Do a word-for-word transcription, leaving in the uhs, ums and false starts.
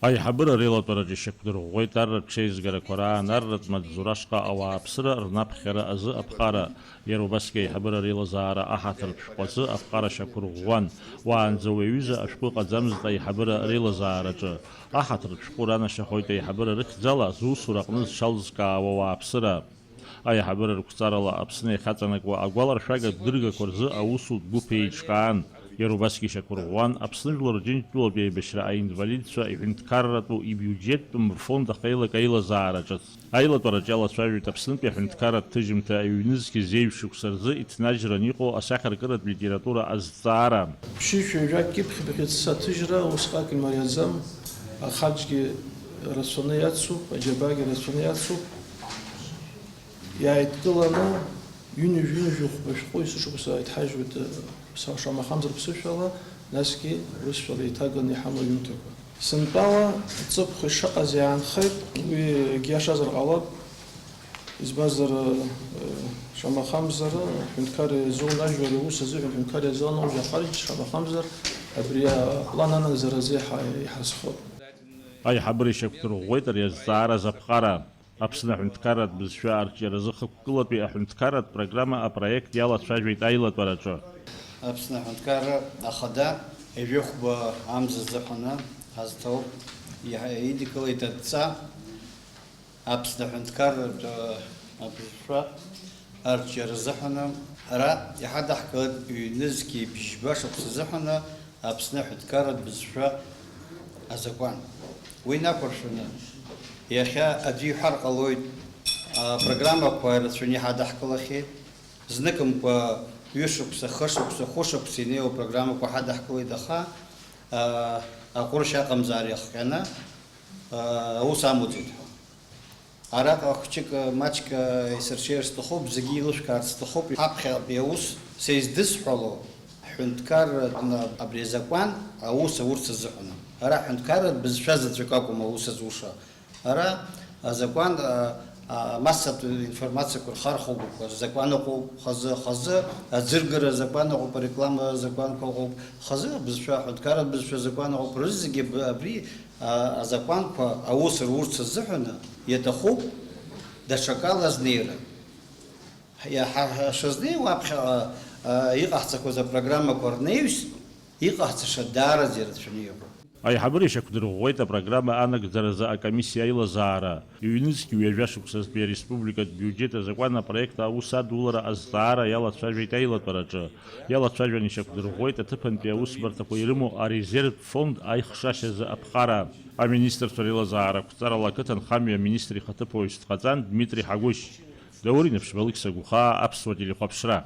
Аиҳабыра реилатәараҿы ишьақәдырӷәӷәеит арратә ҽеизгарақәа раан арратә маҵзура ашҟа ауааԥсыра рнаԥхьара азы аԥҟара. Иара убасгьы аиҳабыра реилазаара аҳаҭыртә шәҟәы азы аԥҟара шьақәырӷәӷәан. Уаанӡа уи аҩыза ашәҟәы ыҟаӡамызт аиҳабыра реилазаараҿы. Аҳаҭыртә шәҟәы ранашьахоит аиҳабыра рыхьӡала зусура аҟны зҽалзкаауа ауааԥсыра. Аиҳабыра рықәҵарала Аԥсны иахьаҵанакуа агәаларшәага дыргақәа рзы аусутә гәыԥ еиҿкаан. Иара убасгьы ишьақәырӷәӷәан Аԥсны жәлар Џьынџьтәылатә еибашьра аинвалидцәа иҳәынҭқарратәу ибиуџьеттәым рфонд ахеилак аилазаара ҿыц. Аилатәараҿ иалацәажәоит Аԥснытәи аҳәынҭқарратә ҭыжьымҭа аҩнызқьи зеижә шықәса рзы иҭнажьран иҟоу асахьаркыратә литература азҵаара. Ԥшьышәи жәакгьы ԥхьбӷьыц аҭыжьра усҟак имариаӡам, ахаҿгьы рацәаны иацуп, аџьабаагьы рацәаны иацуп. Иааидкыланы ҩынҩажәи ҩынҩажәи хәба шәҟәы есышықәса иҭҳажьуеит, э, ԥса-, шамахамзар ԥсышәала, насгьы урысшәала еиҭаганы иҳамоу аҩымҭақәа. Сынтәала ҵыԥх ишыҟаз иаанхеит, уи егьиашазар ҟалап, избанзар, э, шамахамзар, аҳәынҭқар иазын ажәлар иус азыҳәан аҳәынҭқар иазын Аужь Ахарџь, шамахамзар, абри аплан анагӡаразы иҳа-, иҳазхоит. Аиҳабыра ишьақәдырӷәӷәеит ари азҵаара азаԥҟара. Аԥсны аҳәынҭқарратә бызшәа арҿиаразы хықәкылатәи аҳәынҭқарратә программа апроект иалацәажәеит аилатәараҿы. Аԥсны аҳәынҭқарра ахада ҩажәи хәба амза азыҳәаны ҳазҭоуп, иҳа-, идикылеит адҵа Аԥсны аҳәынҭқарратә, э, абызшәа арҿиара азыҳәаны. Ара иҳадаҳкылеит ҩнызқьи бжьба шықәса азыҳәаны Аԥсны аҳәынҭқарратә бызшәа азакәан. Уи инақәыршәаны, иахьа аӡәы иҳәар ҟалоит, апрограммақәа ирацәаны иҳадаҳкылахьеит. Зныкымкәа ҩышықәса, хышықәса, хәышықәса инеиуа апрограммақәа ҳадаҳкылеит, аха, а, аҟәыршь аҟамзаара иахҟьаны, а, аус амуӡеит ҳәа. Араҟа хәҷык, маҷк исырҽеир сҭахуп, зегьы еилышәкаарц сҭахуп. Ҳаԥхьатәи аус, са издысҳәало, ҳҳәынҭқарратә, абри азакәан аус аурц азыҳәан. Ара ҳҳәынҭқарратә бызшәа заҵәык акәым аус азуша. Ара азакәан, а, а, массатә информациақәа рхархәагақәа рзакәан ыҟоуп, хазы, хазы аӡыргара азакәан ыҟоуп, ареклама азакәанқәа ыҟоуп, хазы абызшәа, аҳәынҭқарратә бызшәа азакәан ыҟоуп, рызегьы аб-, абри а, азакәанқәа аус рурц азыҳәаны иаҭахуп даҽакала азнеира. Иаҳа ҳшазнеиуа аԥхьаҟа, а, иҟаҳҵақәаз апрограммақәа рнаҩс иҟаҳҵаша даараӡа ирацәаны иҟоуп. Аиҳабыра ишьақәдырӷәӷәеит апрограмма анагӡаразы акомиссиа аилазаара. Ҩнызқь ҩажәа шықәсазтәи ареспубликатә биуџьет азакәан апроект аус адулара азҵаара иалацәажәеит аилатәараҿы. Иалацәажәан ишьақәдырӷәӷәеит аҭыԥантәи аусбарҭақәа ирымоу арезервтә фонд аихшашьазы аԥҟара. Аминистрцәа реилазаара ақәҵарала ақыҭанхамҩа аминистр ихаҭыԥуаҩс дҟаҵан Дмитри Ҳагәышь. Даур Инаԥшьба, Алықьса Гәхаа, Аԥсуа телехәаԥшра.